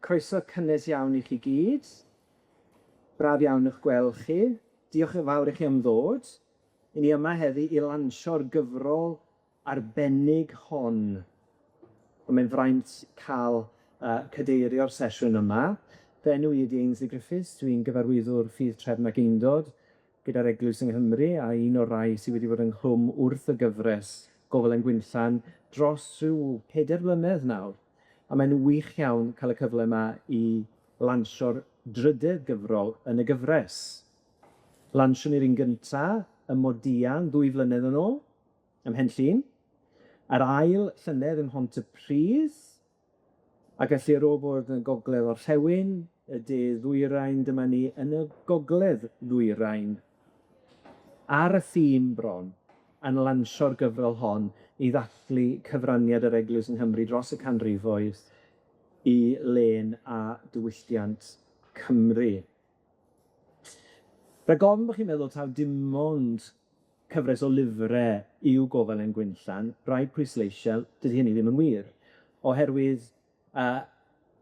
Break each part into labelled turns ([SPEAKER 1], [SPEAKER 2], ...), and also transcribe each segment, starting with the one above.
[SPEAKER 1] Croeso cynnes iawn i chi gyd. Braf iawn i'ch gweld chi. Diolch yn fawr i chi am ddod. I ni yma heddi i lansio'r gyfrol arbennig hon. Ond mae'n fraint cael cadeirio'r sesiwn yma. Fy enw i ydi Ainsley Griffiths, dwi'n gyfarwyddwr Ffydd Trefn ac Undod gyda'r Eglwys yng Nghymru a un o'r rai sydd wedi bod ynghlwm wrth y gyfres Gofal ein Gwinllan dros rhyw pedair blynedd nawr. A mae'n wych iawn cael y cyfle yma i lansio'r drydedd gyfrol yn y gyfres. Lansiwn ni'r un gynta ym Modian ddwy flynedd yn ôl, ym Mhen Llŷn, yr ail llynedd ym Mhontypridd, ac felly ar ôl bod yn y gogledd orllewin, y de ddwyrain, dyma ni yn y gogledd ddwyrain, ar y ffin bron, yn lansio'r gyfrol hon i ddathlu cyfraniad yr Eglwys yng Nghymru dros y canrifoedd i lên a diwylliant Cymru. Rhag ofn bo' chi'n meddwl taw dim ond cyfres o lyfre yw Gofal ein Gwinllan, rhaid pwysleisio, dydy hynny ddim yn wir, oherwydd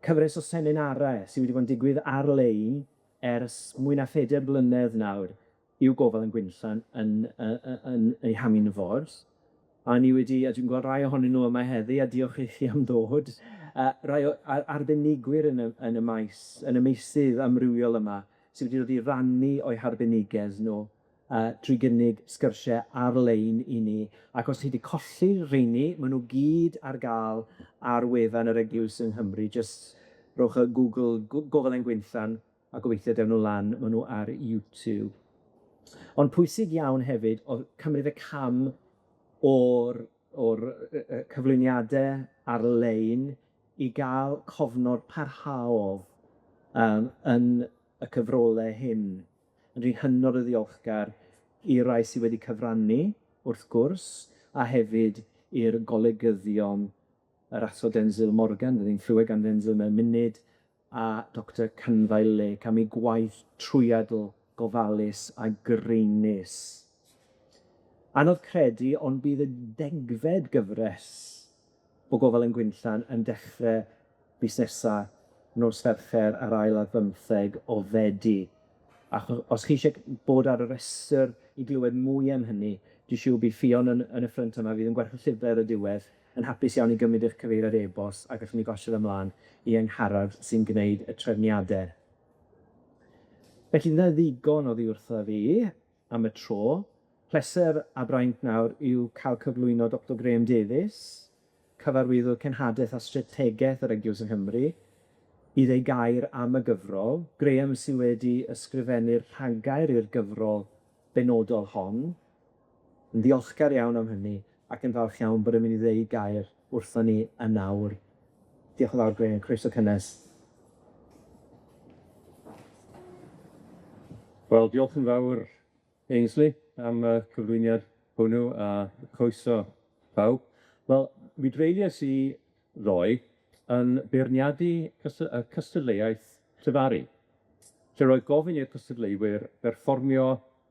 [SPEAKER 1] cyfres o seminarau sydd wedi bod yn digwydd ar-lein ers mwy na phedair blynedd nawr yw Gofal ein Gwinllan yn yn ei Haminford. A ni wedi, a dwi'n gweld rai ohonyn nhw yma heddi, a diolch i chi am ddod, rai o arbenigwyr yn y yn y maes, yn y meysydd amrywiol yma, sydd wedi dod i rannu o'u harbenigedd nhw trwy gynnig sgyrsiau ar-lein i ni, ac os chi 'di colli rheini, maen nhw gyd ar gael ar wefan yr Eglwys yng Nghymru, jyst rhowch y Google Gofal ein Gwinllan a gobeithio dewn nhw lan, maen nhw ar YouTube. Ond pwysig iawn hefyd o'dd cymryd y cam o'r o'r cyflwyniade ar-lein i ga'l cofnod parhaol yym yn y cyfrole hyn. Ond dwi'n hynod o ddiolchgar i'r rai sy wedi cyfrannu, wrth gwrs, a hefyd i'r golygyddion, yr Athro Denzil Morgan, fydd ni'n clywed gan Denzil mewn munud, a Doctor Cynfael Lake am eu gwaith trwyadl, gofalus a graenus. Anodd credu, ond bydd y degfed gyfres o Gofal yn Gwinllan yn dechre fis nesa, nos Fercher ar ail ar bymtheg o Fedi. Ac os chi eisiau bod ar y rhestr i glywed mwy am hynny, dwi'n siŵr bydd Ffion yn yn y ffrynt yma fydd yn gwerthu llyfrau ar y diwedd, yn hapus iawn i gymryd eich cyfeiriad e-bost a gallwn ni gosod ymlaen i Angharad sy'n gwneud y trefniadau. Felly 'na ddigon oddi wrtho fi am y tro. Pleser a braint nawr yw cael cyflwyno Doctor Graham Davies, Cyfarwyddwr Cenhadaeth a Strategaeth yr Eglwys yng Nghymru, i ddeu gair am y gyfrol. Graham sydd wedi ysgrifennu'r rhagair i'r gyfrol benodol hon. Yn ddiolchgar iawn am hynny ac yn falch iawn bod e'n mynd i ddeu gair wrthon ni yn awr. Diolch yn fawr Graham, croeso cynnes.
[SPEAKER 2] Wel, diolch yn fawr Ainsley am y cyflwyniad hwnnw a croeso pawb. Wel, mi dreulies i ddoe yn beirniadu y cystadleuaeth llefaru, lle roedd gofyn i'r cystadleuwyr berfformio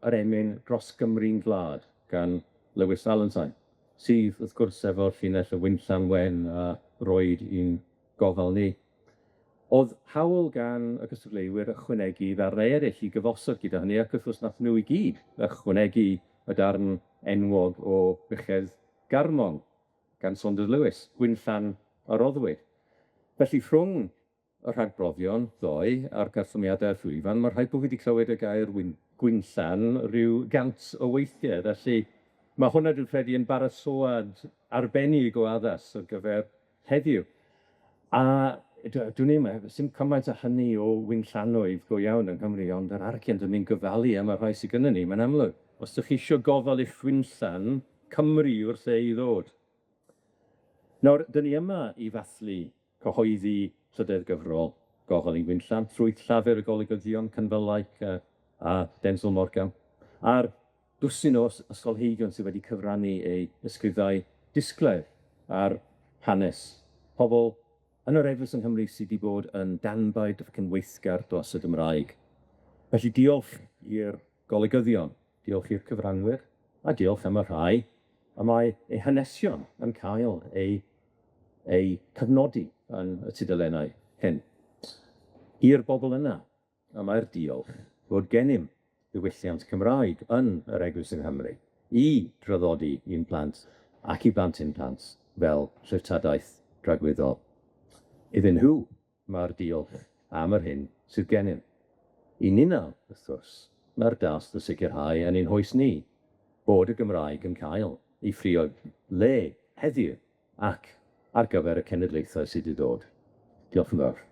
[SPEAKER 2] yr emyn Dros Gymru'n Gwlad gan Lewis Valentine, sydd wrth gwrs efo'r llinell y winllan wen a roed i'n gofal ni. O'dd hawl gan y cystadleuwyr ychwanegu ddarnau eryll i gyfosod gyda hynny, ac wrth gwrs nath nw i gyd ychwanegu y darn enwog o Buchedd Garmon gan Saunders Lewis, Gwinllan a Roddwyd. Felly rhwng y rhagbrofion ddoe a'r perfformiade ar llwyfan, ma' rhaid bo' fi 'di clywed y gair win- gwinllan ryw gant o weithie, felly ma' hwnna dwi'n credu yn barasoad arbennig o addas ar gyfer heddiw. A dwn i'm, sim cymaint â hynny o winllannoedd go iawn yng Nghymru, ond yr argian 'dyn ni'n gofalu am y rhai sy gynnon ni, mae'n amlwg. Os 'dych chi isio gofal i'ch gwinllan, Cymru yw'r lle i ddod. Nawr, 'dyn ni yma i ddathlu cyhoeddi trydedd gyfrol Gofal ein Gwinllan, ffrwyth llafur y golygyddion Cynfal Lake a a Denzil Morgan, a'r dwsin o ysgolheigion sydd wedi cyfrannu eu ysgrifau disglair ar hanes pobl yn yr Eglwys yng Nghymru sydd wedi bod yn danbaid ac yn weithgar dros y Gymraeg. Felly diolch i'r golygyddion, diolch i'r cyfranwyr, a diolch am y rhai y mae eu hanesion yn cael eu eu cyfnodi yn y tudalennau hyn. I'r bobl yna, y mae'r diolch fod gennym ddiwylliant Cymraeg yn yr Eglwys yng Nghymru i draddodi i'n plant ac i blant ein plant fel treftadaeth dragwyddol. Iddyn nhw mae'r diolch am yr hyn sydd gennym. I ninna, wrth gwrs, mae'r dasg o sicrhau yn ein hoes ni bod y Gymraeg yn cael ei phriod le heddiw ac ar gyfer y cenedlaethau sydd i ddod. Diolch yn fawr.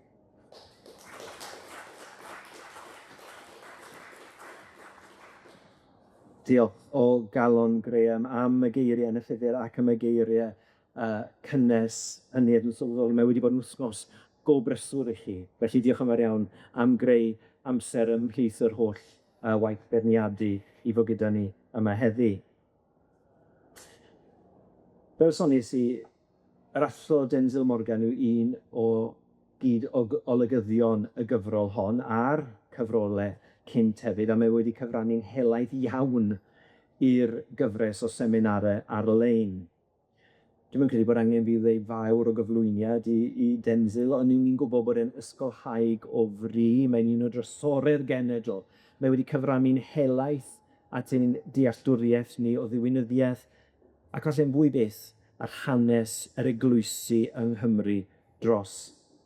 [SPEAKER 1] Diolch o galon Graham am y geiriau yn y llyfr ac am y geiriau yy cynnes hynny a dwi'n sylweddoli mae wedi bod yn wsnos go brysur i chi, felly diolch yn fawr iawn am greu amser ymhlith yr holl yy waith beirniadu i fod gyda ni yma heddi. Fel sonies i, yr Athro Denzil Morgan yw un o gyd-olygyddion y gyfrol hon a'r cyfrole cynt hefyd, a mae wedi cyfrannu'n helaeth iawn i'r gyfres o seminare ar-lein. Dwi'm yn credu bod angen fi ddeud fawr o gyflwyniad i i Denzil, ond 'yn ni'n gwbod bod e'n ysgolhaig o fri, mae'n un o drysore'r genedl, mae wedi cyfrannu'n helaeth at ein dealltwriaeth ni o ddiwinyddiaeth, ac falle'n fwy byth, ar hanes yr eglwysi yng Nghymru dros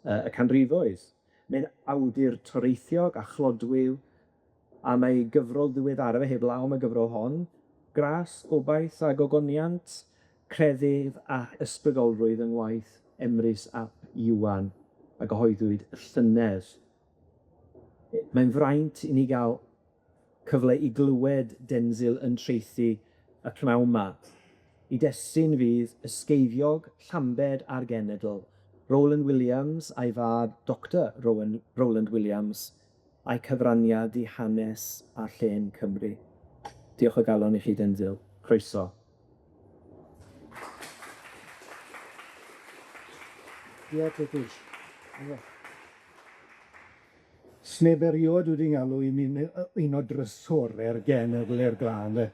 [SPEAKER 1] y canrifoedd. Mae'n awdur toreithiog a chlodwiw, a mae ei gyfrol ddiweddaraf e, heblaw am y gyfrol hon, Gras, Gobaith a Gogoniant, Crefydd a Ysbrydolrwydd yng ngwaith Emrys ap Iwan, a gyhoeddwyd y llynedd. Mae'n fraint i ni gael cyfle i glywed Denzil yn traethu y pnawn 'ma. 'I destun fydd Ysgeifiog, Llambed a'r Genedl, Roland Williams a'i fab Doctor Rowan, Roland Williams, a'u cyfraniad i hanes a llên Cymru. Diolch o galon i chi Denzil. Croeso.
[SPEAKER 3] Diolch i ti. Sneb eriod wedi ngalw i'n un yy un o drysore'r genedl i'r glân de.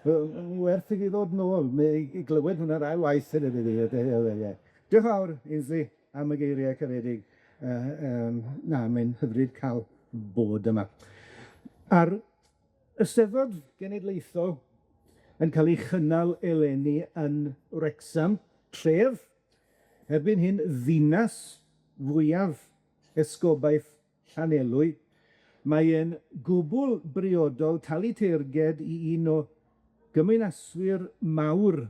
[SPEAKER 3] Werth i fi ddod nôl neu i glywed hwnna'r ail waith y Diolch yn fawr, Ainsley, am y geiriau caredig. Yy yym na, mae'n hyfryd cael bod yma. A'r Eisteddfod Genedlaethol yn cael ei chynnal eleni yn Wrecsam, tref, erbyn hyn ddinas fwyaf esgobaeth Llanelwy, mae e'n gwbl briodol talu teyrnged i un o gymwynaswyr mawr,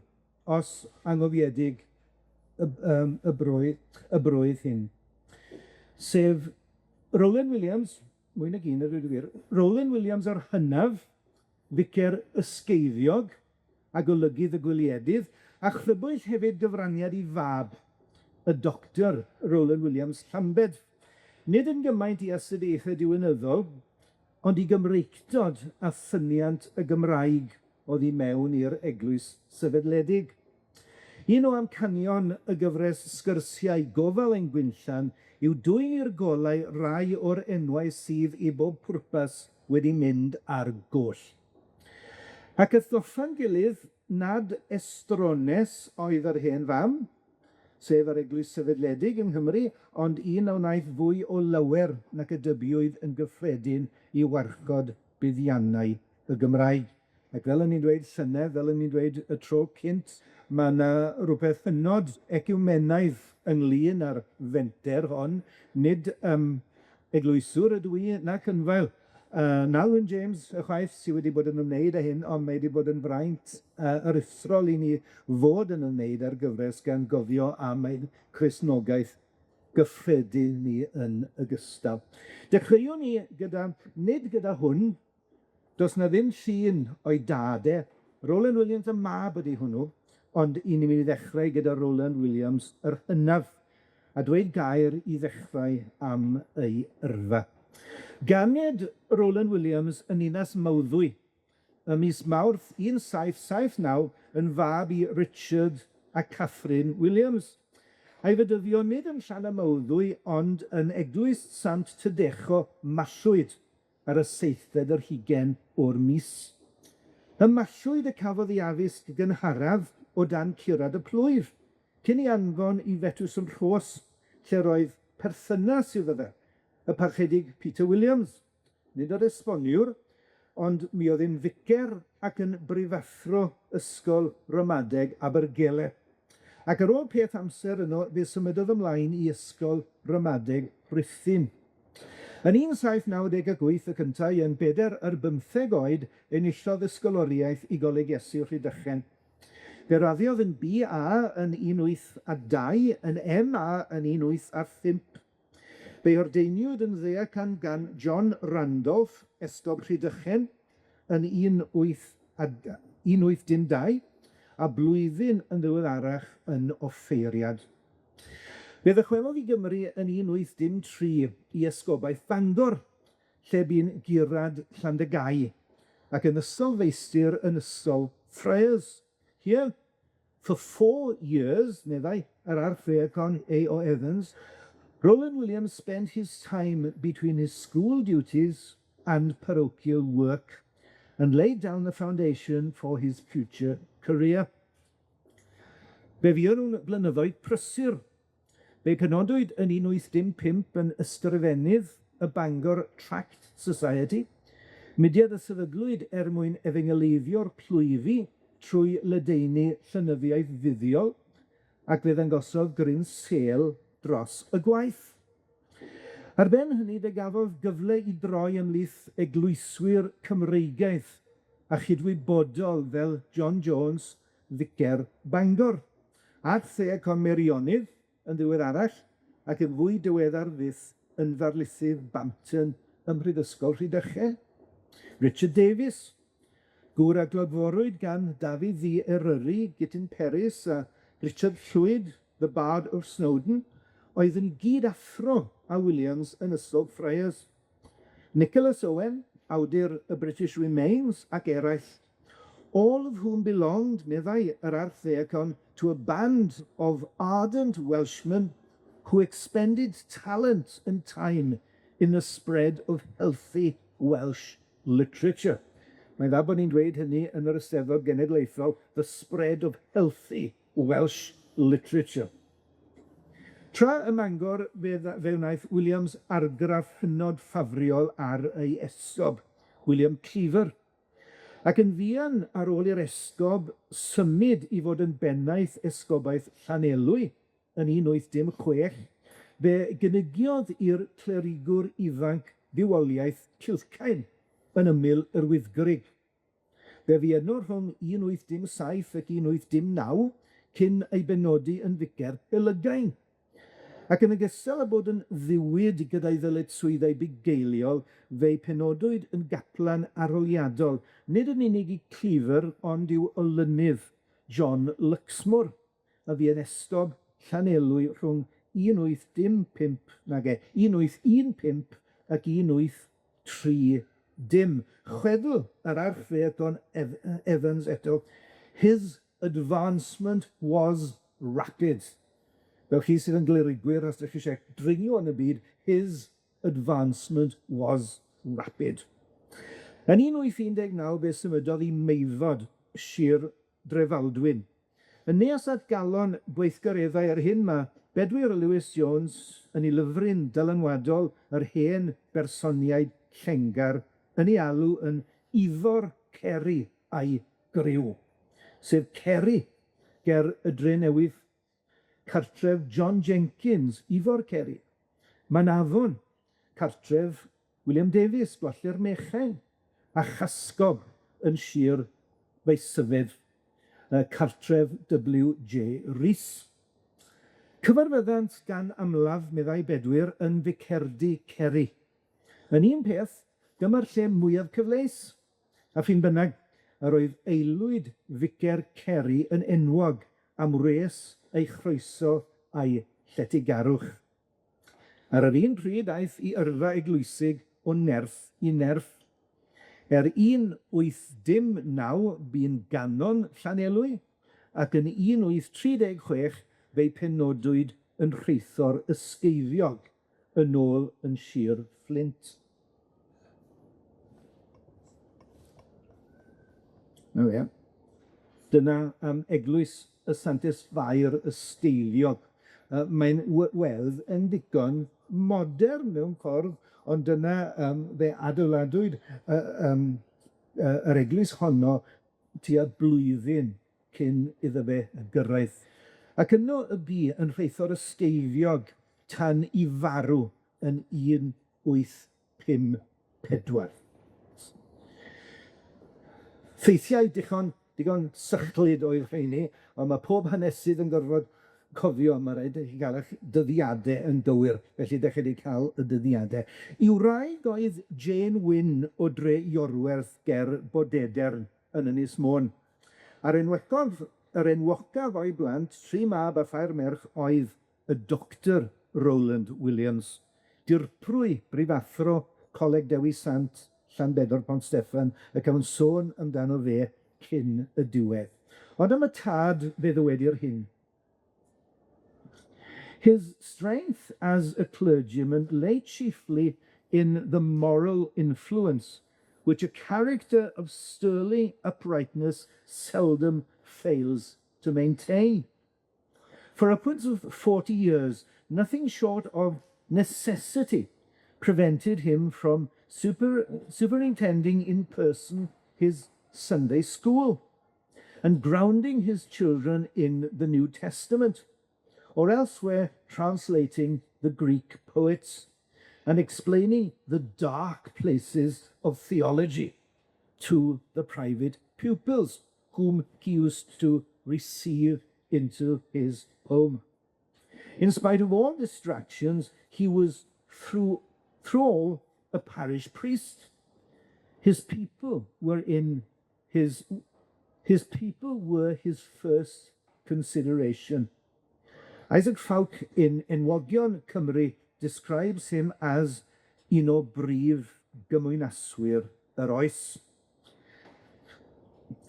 [SPEAKER 3] os angofiedig, y yym y brwy- y brwydd hyn, sef Roland Williams, mwy nag un a dweud y gwir, Roland Williams o'r hynaf, ficer ysgeiddiog a golygydd y gwyliedydd, a chrybwyll hefyd gyfraniad 'i fab, y Doctor Roland Williams Llambed. Nid yn gymaint i astudiaethau diwinyddol, ond i Gymreictod a thyniant y Gymraeg oddi mewn i'r eglwys sefydledig. Un o amcanion y gyfres sgyrsiau Gofal ein Gwinllan yw dwyn i'r golau rai o'r enwau sydd i bob pwrpas wedi mynd ar goll. Ac atgoffa'n gilydd nad estrones oedd yr hen fam, sef yr Eglwys Sefydledig yng Nghymru, ond un a wnaeth fwy o lawer nac y dybiwyd yn gyffredin i warchod buddiannau y Gymraeg. Ac fel o'n i'n dweud llynedd, fel o'n i'n dweud y tro cynt, ma' 'na rwbeth hynod eciwmenaidd ynglyn â'r fenter hon, nid yym eglwyswr ydw i nac ynfail, yy na Wyn James ychwaith sy wedi bod yn ymwneud â hyn, ond mae wedi bod yn fraint yy aruthrol i ni fod yn ymwneud â'r gyfres gan gofio am ein Cristnogaeth gyffredin ni yn ogystal. Dechreuwn ni gyda, nid gyda hwn, Does 'na ddim llun o'i dad e. Roland Williams y mab ydi hwnnw, ond 'yn ni'n mynd i ddechrau gyda Roland Williams yr hynaf, a dweud gair i ddechrau am ei yrfa. Ganed Roland Williams yn Ninas Mawddwy ym mis Mawrth 1779 yn fab i Richard a Catherine Williams, a'i fedyddio nid yn Llanymawddwy ond yn Eglwys Sant Tydecho, Mallwyd. ar y seithfed ar hugen o'r mis. Ym Mallwyd y cafodd ei addysg gynharaf o dan curad y plwyf, cyn ei anfon i Fetws-yn-Rhos, lle roedd perthynas iddo fe, y Parchedig Peter Williams, nid yr esboniwr, ond mi oedd e'n ficer ac yn brifathro Ysgol Ramadeg Abergele. Ac ar ôl peth amser yno, fe symudodd ymlaen i Ysgol Ramadeg Rhuthun. Yn 1798 y cyntaf, yn bedair ar bymtheg oed, enillodd ysgoloriaeth i Goleg Iesu Rhydychen. Fe raddiodd yn BA yn 1802, yn MA yn 1805. Fe'i ordeiniwyd yn ddeacan gan John Randolph, Esgob Rhydychen, yn 1812, a blwyddyn yn ddiweddarach yn offeiriad. Fe ddychwelodd i Gymru yn 1803 i Esgobaeth Bangor, lle bu'n gurad Llandygái, ac yn ysgol feistr yn Ysgol Friars. Here, for 4 years, meddai yr Archddiacon A.O. Evans, Rowan Williams spent his time between his school duties and parochial work, and laid down the foundation for his future career. Fe fuon nhw'n blynyddoedd prysur. Fe'i penodwyd yn 1815 yn ysgrifennydd y Bangor Tract Society, mudiad a sefydlwyd er mwyn efengyleiddio'r plwyfi trwy ledaenu llenyddiaeth fuddiol, ac fe ddangosodd gryn sêl dros y gwaith. Ar ben hynny, fe gafodd gyfle i droi ymhlith eglwyswyr Cymreigaidd a chydwybodol fel John Jones, ficer Bangor, a Theacon Meirionnydd yn ddiweddarach, ac yn fwy diweddar fyth yn ddarlithydd Bampton ym Mhrifysgol Rhydychen. Richard Davies, gŵr a glodforwyd gan Dafydd Ddu Eryri, Gutyn Peris a Richard Llwyd, The Bard of Snowdon, oedd yn gyd-athro â Williams yn Ysgol Friars. Nicholas Owen, awdur y British Remains ac eraill, all of whom belonged, meddai yr Archddiacon, to a band of ardent Welshmen who expended talent and time in the spread of healthy Welsh literature. Mae'n dda bod ni'n dweud hynny yn yr Eisteddfod Genedlaethol, the spread of healthy Welsh literature. Tra ym Mangor, fe fe wnaeth Williams argraff hynod ffafriol ar ei esgob, William Cleaver, ac yn fuan ar ôl i'r esgob symud i fod yn bennaeth esgobaeth Llanelwy yn 1816, fe gynigiodd i'r clerigwr ifanc fywoliaeth Cilcain yn ymyl yr Wyddgrug. Fe fu yno rhwng 1807 ac 1809 cyn ei benodi yn ficer Pelygain. Ac yn ogystal â bod yn ddiwyd gyda'i ddyletswyddau bugeiliol, fe'i penodwyd yn gaplan arholiadol, nid yn unig i Cleaver ond i'w olynydd, John Luxmoor, a fu yn esgob Llanelwy rhwng 1815, nage, 1815 ac 1830. Chwedl yr Archddiacon Evans eto, his advancement was rapid. Fel chi sydd yn glerigwyr, os ydych chi eisiau dringo yn y byd, his advancement was rapid. Yn 1819 fe symudodd i Meifod, Sir Drefaldwyn. Yn nes at galon gweithgareddau ar hyn ma' Bedwyr Lewis Jones yn ei lyfryn dylanwadol Yr Hen Bersoniaid Llengar yn ei alw yn Ifor Ceri a'i griw, sef Ceri ger y Drenewydd, cartref John Jenkins, Ifor Ceri, Manafon, cartref William Davies, Gwallter Mechain, a Chasgob yn Sir Faesyfed, cartref W J Rees. Cyfarfyddant gan amlaf, meddai Bedwyr, yn Ficerdy Ceri. Yn un peth, dyma'r lle mwyaf cyfleus, a ph'un bynnag, yr oedd aelwyd Ficer Ceri yn enwog am wres ei chroeso a'i lletygarwch. Ar yr un pryd aeth i yrfa eglwysig o nerth i nerth. Er 1809 bu'n ganon Llanelwy, ac yn 1836 fe'i penodwyd yn rheithor ysgeifiog yn ôl yn Sir Fflint. 'Na fe. Dyna am eglwys y Santes Fair Ysgeiliog. Yy mae'n wedd yn ddigon modern mewn ffordd, ond dyna yym fe adeiladwyd yy yym yy yr eglwys honno tua blwyddyn cyn iddo fe gyrraedd. Ac yno y bu yn rheithor ysgeifiog tan 'i farw yn 1854. Ffeithiau dichon digon sychlyd oedd rheini, on' ma' pob hanesydd yn gorfod cofio, ma' raid i chi ga'l 'ych dyddiade yn gywir, felly 'dach chi 'di ca'l y dyddiade. 'I wraig oedd Jane Wyn o Dre Iorwerth ger Bodedern yn Ynys Môn. A'r enwegodd yr enwocaf o'i blant, tri mab a thair merch, oedd y Doctor Rowland Williams, dirprwy brifathro Coleg Dewi Sant Llanbedr Pont Steffan, y cawn sôn amdano fe cyn y diwedd. Ond am y tad, fe ddywedir hyn. His strength as a clergyman lay chiefly in the moral influence which a character of sterling uprightness seldom fails to maintain. For upwards of 40 years, nothing short of necessity prevented him from super, superintending in person his Sunday school and grounding his children in the New Testament, or elsewhere translating the Greek poets and explaining the dark places of theology to the private pupils whom he used to receive into his home. In spite of all distractions, he was through, through all a parish priest. His people were in his, his people were his first consideration. Isaac Ffowc in Enwogion Cymru describes him as un o brif gymwynaswyr yr oes.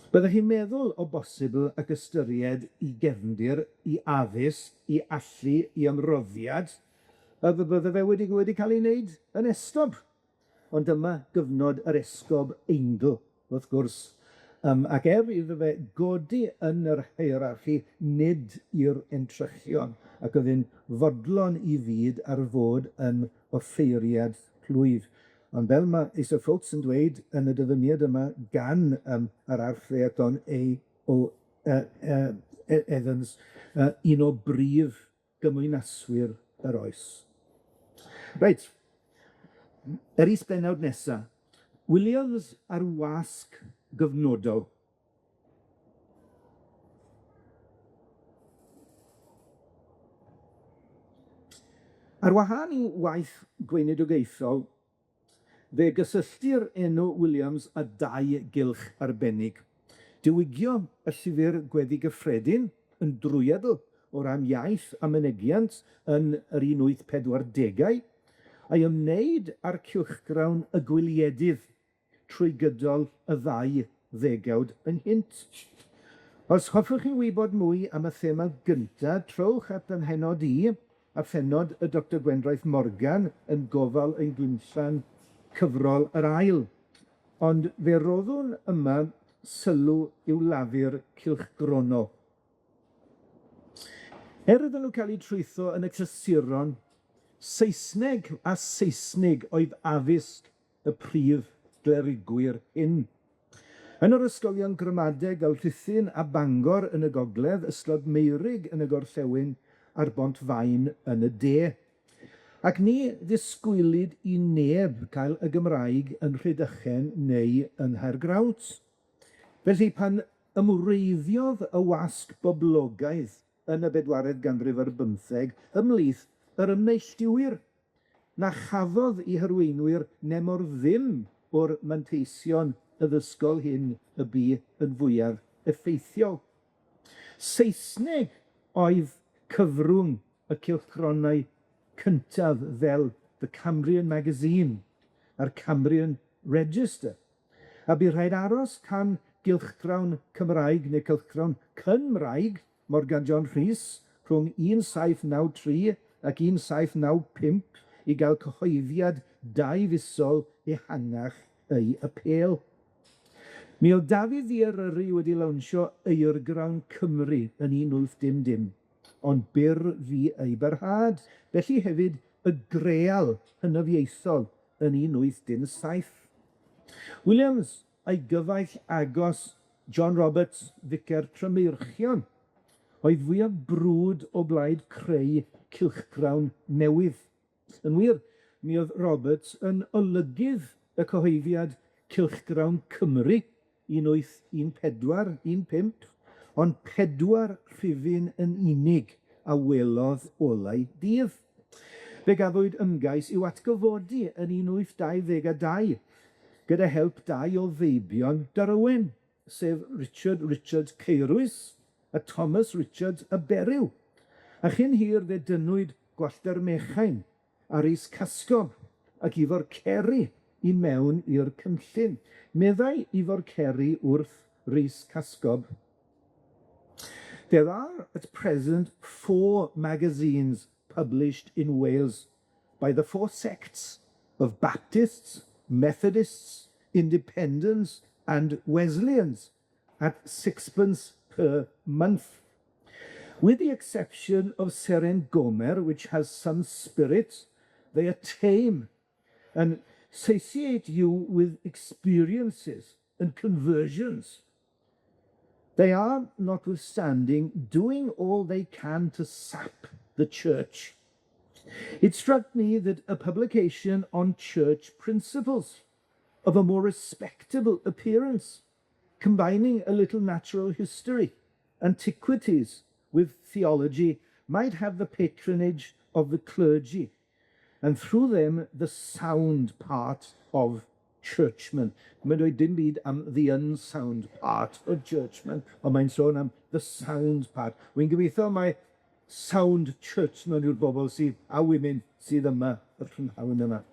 [SPEAKER 3] Byddech chi'n meddwl o bosibl ac ystyried 'i gefndir, 'i addysg, 'i allu, 'i ymroddiad, y bydde fe wedi wedi cael ei wneud yn esgob. Ond dyma gyfnod yr esgob Eingl, wrth gwrs, yym ac er iddo fe godi yn yr hierarchi, nid i'r entrychion, ac o'dd e'n fodlon 'i fyd ar fod yn offeiriad plwyf. Ond fel ma' Isa Foulkes yn dweud yn y dyfyniad yma gan yym yr Archddiacon A O yy yy E- Evans, yy un o brif gymwynaswyr yr oes. Reit, yr is-bennawd nesa, Williams ar wasg gyfnodol. Ar wahân i'w waith gweinidogaethol, fe gysylltir enw Williams â dau gylch arbennig. Diwygio y llyfr Gweddi Gyffredin yn drwyadl o ran iaith a mynegiant yn yr 1840au, a'i ymwneud â'r cylchgrawn Y Gwyliedydd trwy gydol y ddau ddegawd ynghynt. Os hoffwch chi wybod mwy am y thema gynta, trowch at fy mhennod i, a phennod y Doctor Gwendraeth Morgan yn Gofal ein Gwinllan cyfrol yr ail. Ond fe roddwn yma sylw i'w lafur cylchgronol. Er iddyn nhw cael eu trwytho yn y clasuron, Saesneg a Seisnig oedd addysg y prif glerigwyr hyn. Yn yr ysgolion gramadeg fel Rhuthun a Bangor yn y gogledd, Ystlog Meurig yn y gorllewin a'r Bont Faen yn y de. Ac ni ddisgwylid i neb cael y Gymraeg yn Rhydychen neu yng Nghaergrawnt. Felly pan ymwreiddiodd y wasg boblogaidd yn y bedwaredd ganrif ar bymtheg ymhlith yr ymneilltuwyr, na chafodd 'u harweinwyr nemor ddim o'r manteision addysgol hyn y bu yn fwyaf effeithiol. Saesneg oedd cyfrwng y cylchgronau cyntaf fel The Cambrian Magazine a'r Cambrian Register, a bu rhaid aros tan gylchgrawn Cymraeg neu cylchgrawn Cymraeg Morgan John Rhys rhwng 1793 ac 1795 i gael cyhoeddiad daufisol ehangach ei apêl. Mi oedd Dafydd Ddu Eryri wedi lawnsio Eurgrawn Cymru yn 1800, ond byr fu ei barhad, felly hefyd y Greal hynafiaethol yn 1807. Williams a'i gyfaill agos John Roberts, Ficer Tremeirchion, oedd fwyaf brwd o blaid creu cylchgrawn newydd. Yn wir, mi oedd Roberts yn olygydd y cyhoeddiad Cylchgrawn Cymru 1814 15, ond pedwar rhifyn yn unig a welodd olau dydd. Fe gafwyd ymgais i'w atgyfodi yn 1822, gyda help dau o feibion Darwin, sef Richard Richards Ceirwys a Thomas Richards y Beryw. A chyn hir fe dynnwyd Gwallter Mechain a Rhys Casgob ac Ifor Ceri i mewn i'r cynllun. Meddai Ifor Ceri wrth Rhys Casgob, There are at present four magazines published in Wales by the four sects of Baptists, Methodists, Independents and Wesleyans at sixpence per month. With the exception of Seren Gomer, which has some spirit, they are tame and satiate you with experiences and conversions. They are, notwithstanding, doing all they can to sap the church. It struck me that a publication on church principles of a more respectable appearance, combining a little natural history, antiquities with theology, might have the patronage of the clergy, and through them the sound part of churchmen. Mae'n dweud dim byd am the unsound part of churchmen, ond mae'n sôn am the sound part. Wy'n gobeithio mai sound churchmen yw'r bobl sydd, a women, sydd yma y prynhawn yma.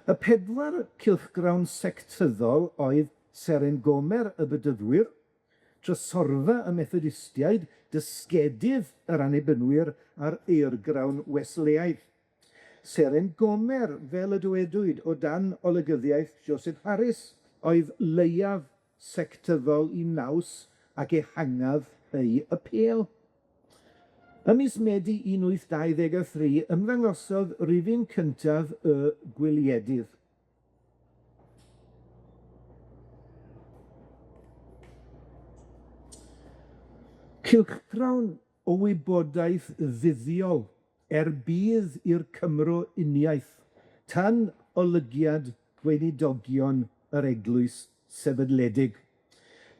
[SPEAKER 3] Y pedwar cylchgrawn sectyddol oedd Seren Gomer y Bedyddwyr, Trysorfa y Methodistiaid, Dysgedydd yr Annibynwyr a'r Eurgrawn Wesleaidd. Seren Gomer, fel y dywedwyd, o dan olygyddiaeth Joseph Harris, oedd leiaf sectyddol 'i naws ac ehangaf ei apêl. Ym mis Medi 1823, ymddangosodd rifyn cyntaf Y Gwyliedydd. Cylchgrawn o wybodaeth fuddiol er budd i'r Cymro uniaith, tan olygiad gweinidogion yr Eglwys Sefydledig.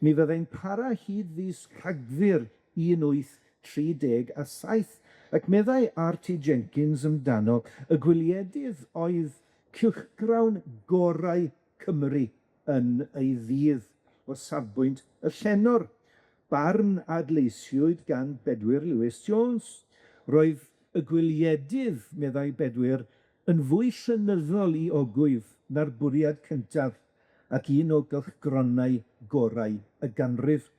[SPEAKER 3] Mi fyddai'n para hyd fis Rhagfyr 1837, ac meddai R. T. Jenkins amdano, y gwyliedydd oedd cylchgrawn gorau Cymru yn ei ddydd o safbwynt y llenor, barn a adleisiwyd gan Bedwyr Lewis Jones. Roedd y gwyliedydd, meddai Bedwyr, yn fwy llenyddol 'i ogwydd na'r bwriad cyntaf ac un o gylchgronau gorau y ganrif.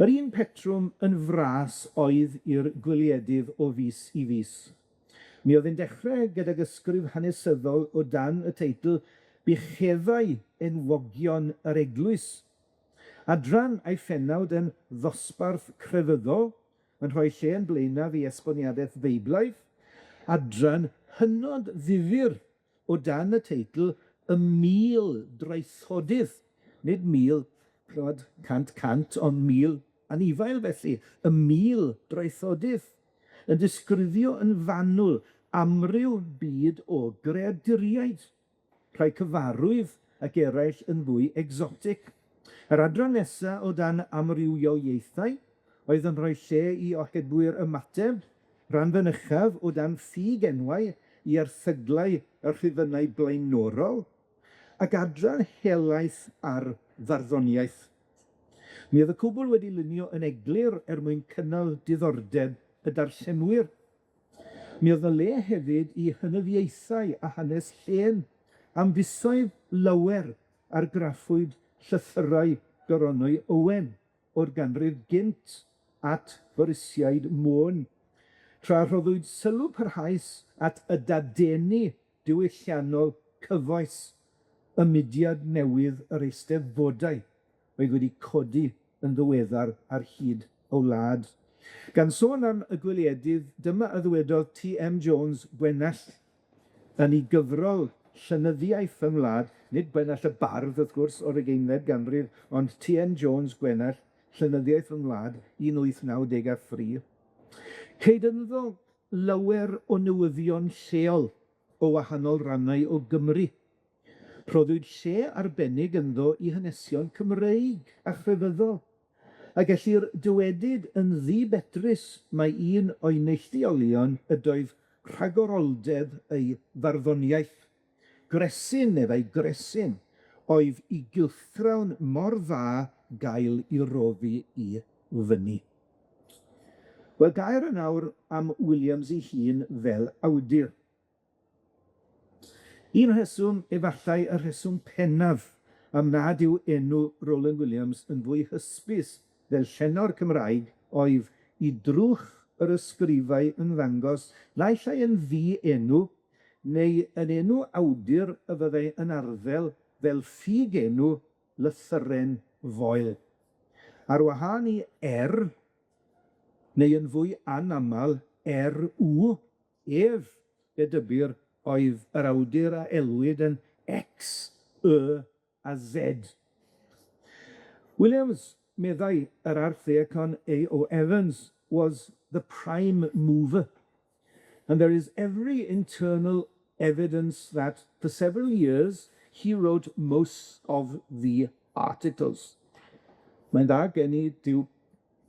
[SPEAKER 3] Yr un petrwm yn fras oedd i'r gwyliedydd o fis i fis. Mi oedd yn dechrau gydag ysgrif hanesyddol o dan y teitl Bucheddau Enwogion yr Eglwys. Adran a'i phennawd yn Ddosbarth Crefyddol, yn rhoi lle yn blaenaf i esboniadaeth Feiblaidd, adran hynod ddifyr o dan y teitl Y 1000 Draethodydd, nid 1000, ch'mod, cant cant, ond 1000 anifail felly, y 1000 Draethodydd, yn disgrifio yn fanwl amryw byd o greaduriaid, rhai cyfarwydd ac eraill yn fwy egsotig. Yr adran nesa o dan amrywiol ieithau oedd yn rhoi lle i ohebwyr ymateb, rhan fynychaf o dan ffug enwau i erthyglau y rhifynnau blaenorol, ac adran helaeth ar farddoniaeth. Mi oedd y cwbl wedi lunio yn eglur er mwyn cynnal diddordeb y darllenwyr. Mi oedd 'na le hefyd i hynafiaethau a hanes llên, am fisoedd lawer argraffwyd llythyrau Goronwy Owen o'r ganrif gynt at Forysiaid Môn, tra rhoddwyd sylw parhaus at y dadeni diwylliannol cyfoes y mudiad newydd yr Eisteddfodau oedd wedi codi yn ddiweddar ar hyd y wlad. Gan sôn am y gwyliedydd, dyma a ddywedodd Tee Em Jones Gwenallt yn 'i gyfrol Llenyddiaeth fy Ngwlad, nid Gwenallt y bardd wrth gwrs o'r ugeinfed ganrif, ond Tee Em Jones Gwenallt, Llenyddiaeth fy Ngwlad, 1893. Ceid ynddo lawer o newyddion lleol o wahanol rannau o Gymru. Rhoddwyd lle arbennig ynddo i hanesion Cymreig a chrefyddol, a gellir dywedyd yn ddi-betrus mai un o'i neilltuolion ydoedd rhagoroldeb ei farddoniaeth. Gresyn, meddai, gresyn, oedd i gylchgrawn mor dda gael 'i roddi i fyny. Wel, gair yn awr am Williams ei hun fel awdur. Un rheswm, efallai y rheswm pennaf, am nad yw enw Roland Williams yn fwy hysbys fel llenor Cymraeg oedd i drwch yr ysgrifau ymddangos naill ai yn ddi-enw neu yn enw awdur y fyddai yn arddel fel ffug-enw lythyren foel. Ar wahân i R, neu yn fwy anamal RW, ef, fe dybir, oedd yr awdur a elwid yn X, Y a Z. Williams, meddai yr Archddiacon A O Evans, was the prime mover, and there is every internal evidence that for several years he wrote most of the articles. Mae'n dda gen i dyw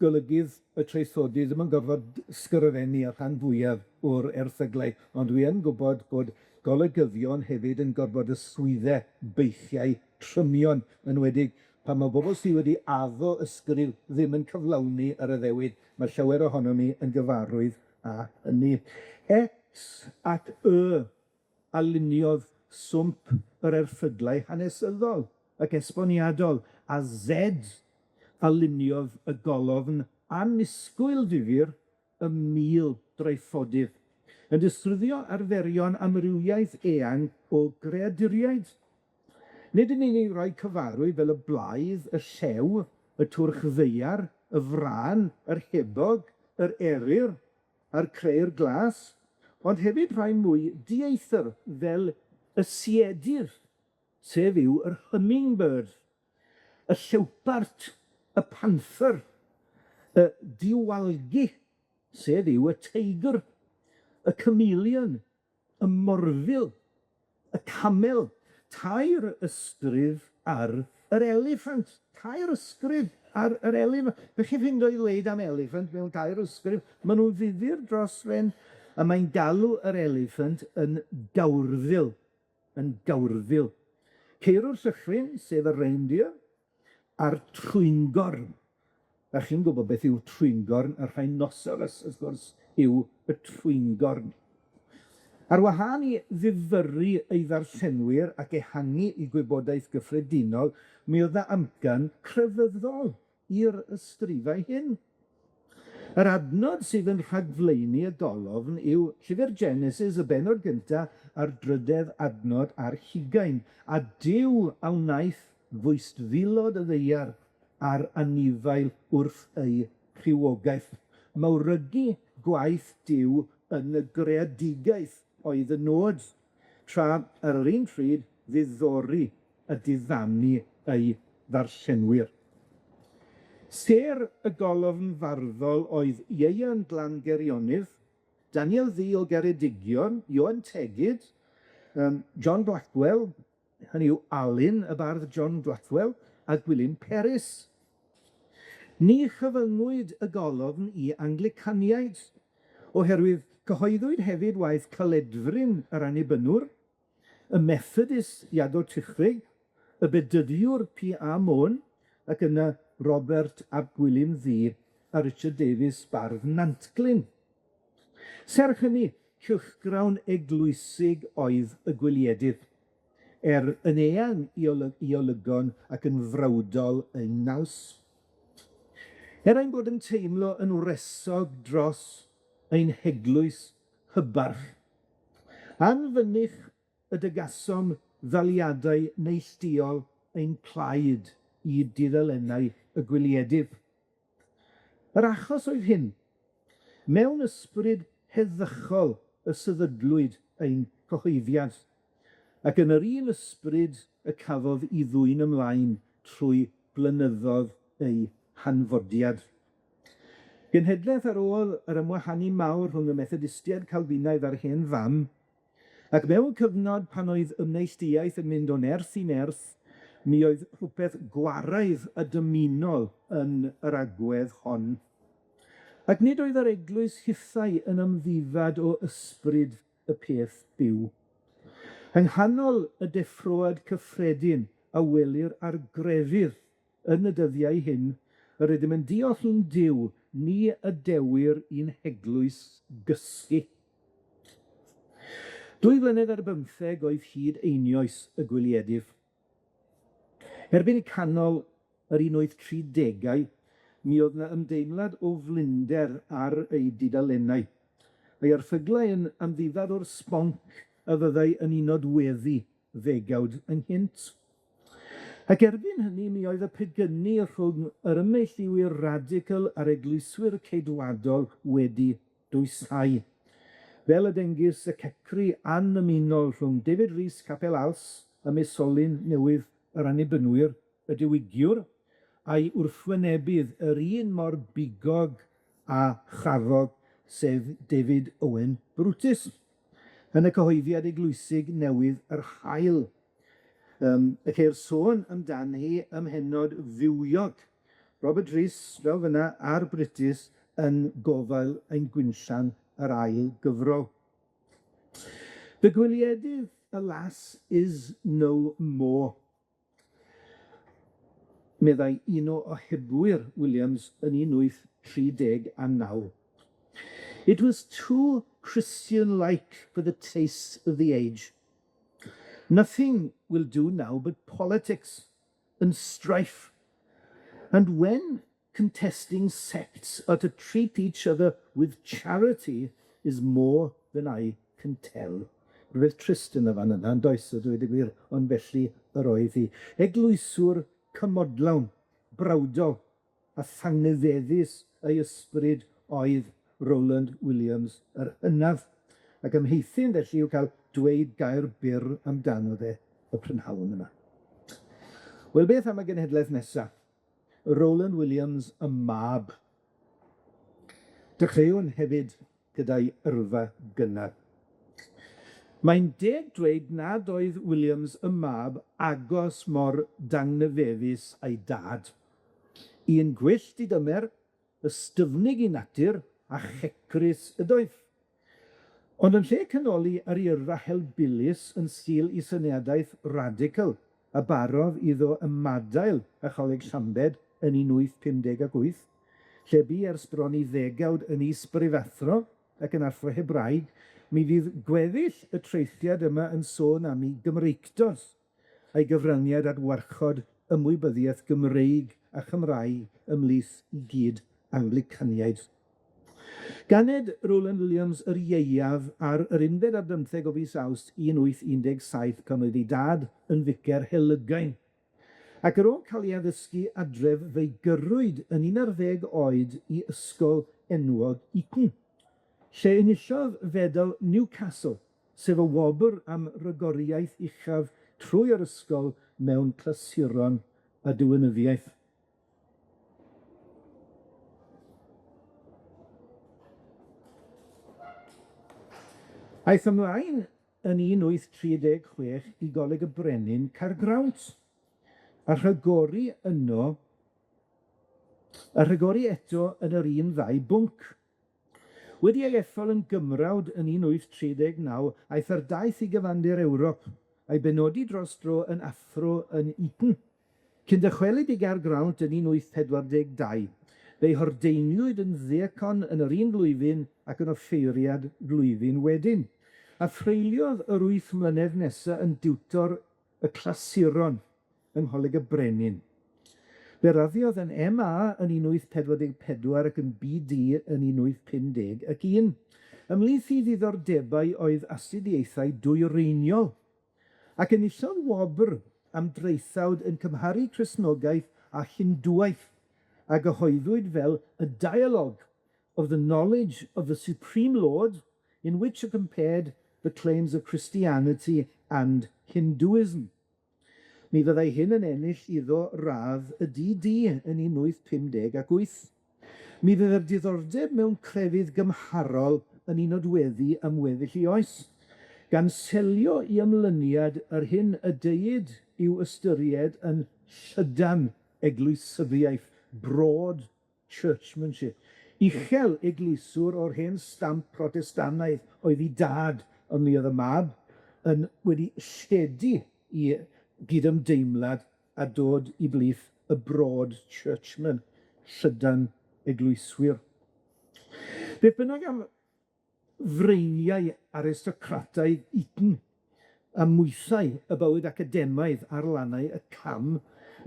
[SPEAKER 3] golygydd y traethodydd ddim yn gorfod sgrifennu y rhan fwyaf o'r erthyglau, ond dwi yn gwybod bod golygyddion hefyd yn gorfod ysgwydde beichiau trymion, yn enwedig pan ma' bobl sydd wedi addo ysgrif ddim yn cyflawni yr addewid, mae llawer ohonom ni yn gyfarwydd â hynny. X ac Y a luniodd swmp yr erthyglau hanesyddol ac esboniadol, a Z a luniodd y golofn annisgwyl difyr y 1000 draethodydd, yn disgrifio arferion amrywiaeth eang o greaduriaid. Nid yn unig roi cyfarwydd fel y blaidd, y llew, y twrch ddaear, y frân, yr hebog, yr eryr, a'r crëyr glas, ond hefyd rhai mwy dieithr fel y siedydd, sef yw yr hummingbird, y llewpart, y panther, y diwalgi, sef yw y teigr, y chameleon, y morfil, y camel, tair ysgrif ar yr eliffant, tair ysgrif ar yr eliffant. Be' chi ffindo i ddweud am eliffant mewn tair ysgrif? Ma' nw'n ddifyr dros ben, a mae'n galw yr eliffant yn gawrfil, yn gawrfil. Ceirw'r Llychlyn, sef y reindeer, a'r trwyngorn. A chi'n gwybod beth yw trwyngorn, y rhinoceros, wrth gwrs, yw y trwyngorn. Ar wahân i ddifyrru ei ddarllenwyr ac ehangu 'i gwybodaeth gyffredinol, mi oedd 'na amcan crefyddol i'r ysgrifau hyn. Yr adnod sydd yn rhagflaenu y golofn yw Llyfr Genesis, y bennod gynta a'r drydedd adnod ar hugain, a Duw a wnaeth fwystfilod y ddaear a'r anifail wrth eu rhywogaeth. Mawrygu gwaith Duw yn y greadigaeth oedd y nod, tra ar yr un pryd ddiddori a diddanu ei ddarllenwyr. Sêr y golofn farddol oedd Ieuan Glan Gerionnydd, Daniel Ddu o Geredigion, Ioan Tegid, John Blackwell, hynny yw Alun, y bardd John Blackwell, a Gwilym Peris. Ni chyfyngwyd y golofn i Anglicaniaid, oherwydd cyhoeddwyd hefyd waith Caledfryn yr Annibynwr, y Methodist Iago Trichrig, y Bedyddiwr P A Môn, ac yna Robert ap Gwilym Ddu a Richard Davies bardd Nantglyn. Serch hynny, cylchgrawn eglwysig oedd y gwyliedydd, er yn eang i i olygon ac yn frawdol ei naws. Er ein bod yn teimlo yn wresog dros ein heglwys hybarch, anfynych y dygasom ddaliadau neilltuol ein plaid i dudalennau y gwyliedydd. Yr achos oedd hyn. Mewn ysbryd heddychol y sefydlwyd ein cyhoeddiad, ac yn yr un ysbryd y cafodd 'i ddwyn ymlaen trwy blynyddodd ei hanfodiad. Genhedlaeth ar ôl yr ymwahanu mawr rhwng y Methodistiaid Calfinaidd a'r hen fam, ac mewn cyfnod pan oedd ymneilltuaeth yn mynd o nerth i nerth, mi oedd rhywbeth gwaraidd a dymunol yn yr agwedd hon. Ac nid oedd yr eglwys hithau yn ymddifad o ysbryd y peth byw. Yng nghanol y deffroad cyffredin a welir ar grefydd yn y dyddiau hyn, yr ydym yn diolch i'n Duw, ni y dewir i'n heglwys gysgu. Dwy flynedd ar bymtheg oedd hyd einioes y gwyliedydd. Erbyn canol yr 1830au, mi oedd 'na ymdeimlad o flinder ar ei dudalennau. Ei erthyglau yn amddifad o'r sbonc a fyddai yn 'i nodweddu ddegawd ynghynt. Ac erbyn hynny mi oedd y pegynu rhwng yr ymneilltuwyr radical a'r eglwyswyr ceidwadol wedi dwysau. Fel y dengys y cecru annymunol rhwng David Rees Capel Als a Mesolyn newydd yr Annibynwyr, y diwygiwr, a'i wrthwynebydd yr un mor bigog a charog, sef David Owen Brutus, yn y cyhoeddiad eglwysig newydd Yr Haul. Yym, y ceir sôn amdani ym mhennod fywiog Robert Rhys, fel fynna, a'r Brutus yn gofal ein gwinllan yr ail gyfrol. The Gwyliedydd, alas, is no more. Meddai un o ohebwyr Williams yn 1839. It was too Christian-like for the taste of the age. Nothing will do now but politics and strife. And when contesting sects are to treat each other with charity is more than I can tell. Rhywbeth trist yn y fan yna, yn does, a dweud y gwir, ond felly yr oedd hi. Eglwyswr cymodlawn, brawdol a thangnefeddus ei ysbryd oedd Rowland Williams yr hynaf, ac ymheithyn felly yw cael dweud gair byr amdano fe y prynhawn yma. Wel, beth am y genhedlaeth nesa? Rowland Williams y mab. Dechreuwn hefyd gyda'i yrfa gynnar. Mae'n deg dweud nad oedd Williams y mab agos mor dangnefeddus a'i dad. Un gwyllt i dymer, ystyfnig i natur a checrus ydoedd. Ond yn lle canoli ar ei yrfa helbulus yn sgil 'i syniadaeth radical a barodd iddo ymadael â Choleg Llambed yn 1858, lle bu ers bron i ddegawd yn is-brifathro ac yn athro Hebraeg, mi fydd gweddill y traethiad yma yn sôn am 'i Gymreictod a'i gyfraniad at warchod ymwybyddiaeth Gymreig a Chymraeg ymhlith i gyd Anglicaniaid. Ganed Rowland Williams yr ieuaf ar yr unfed ar bymtheg o fis Awst 1817 pan oedd ei dad yn ficer Helygain. Ac ar ôl cael ei addysgu adref fe'i gyrrwyd yn 11 oed i ysgol enwog Eton, lle enillodd fedal Newcastle, sef y wobr am ragoriaeth uchaf trwy yr ysgol mewn clasuron a diwinyddiaeth. Aeth ymlaen yn 1836 i Goleg y Brenin Caergrawnt, a rhagori yno, a rhagori eto yn yr un ddau bwnc. Wedi ei ethol yn gymrawd yn 1839, aeth ar daith i gyfandir Ewrop, a'i benodi dros dro yn athro yn Eton. Cyn dychwelyd i Gaergrawnt yn 1842, fe'i hordeiniwyd yn ddiacon yn yr un flwyddyn ac yn offeiriad flwyddyn wedyn, a threuliodd yr wyth mlynedd nesa yn diwtor y clasuron yng Ngholeg y Brenin. Fe raddiodd yn MA yn 1844 ac yn BD yn 1851. Ymhlith ei ddiddordebau oedd astudiaethau dwyreiniol, Ac enillodd wobr am draethawd yn cymharu Cristnogaeth â Hindŵaeth, a gyhoeddwyd fel A Dialogue of the Knowledge of the Supreme Lord, in which are compared the claims of Christianity and Hinduism. Mi fyddai hyn yn ennill iddo radd y DD yn 1858. Mi fydde'r diddordeb mewn crefydd gymharol yn 'i nodweddu am weddill 'i oes, gan selio 'i ymlyniad yr hyn y deuid i'w ystyried yn llydan eglwysyddiaeth, broad churchmanship. Uchel eglwyswr o'r hen stamp Protestannaidd oedd 'i dad, ond mi oedd y mab yn wedi lledu 'i gydymdeimlad a dod i blith y broad churchmen, llydan eglwyswyr. Beth bynnag am freiniau aristocrataidd Eton a mwythau y bywyd academaidd ar lannau y cam,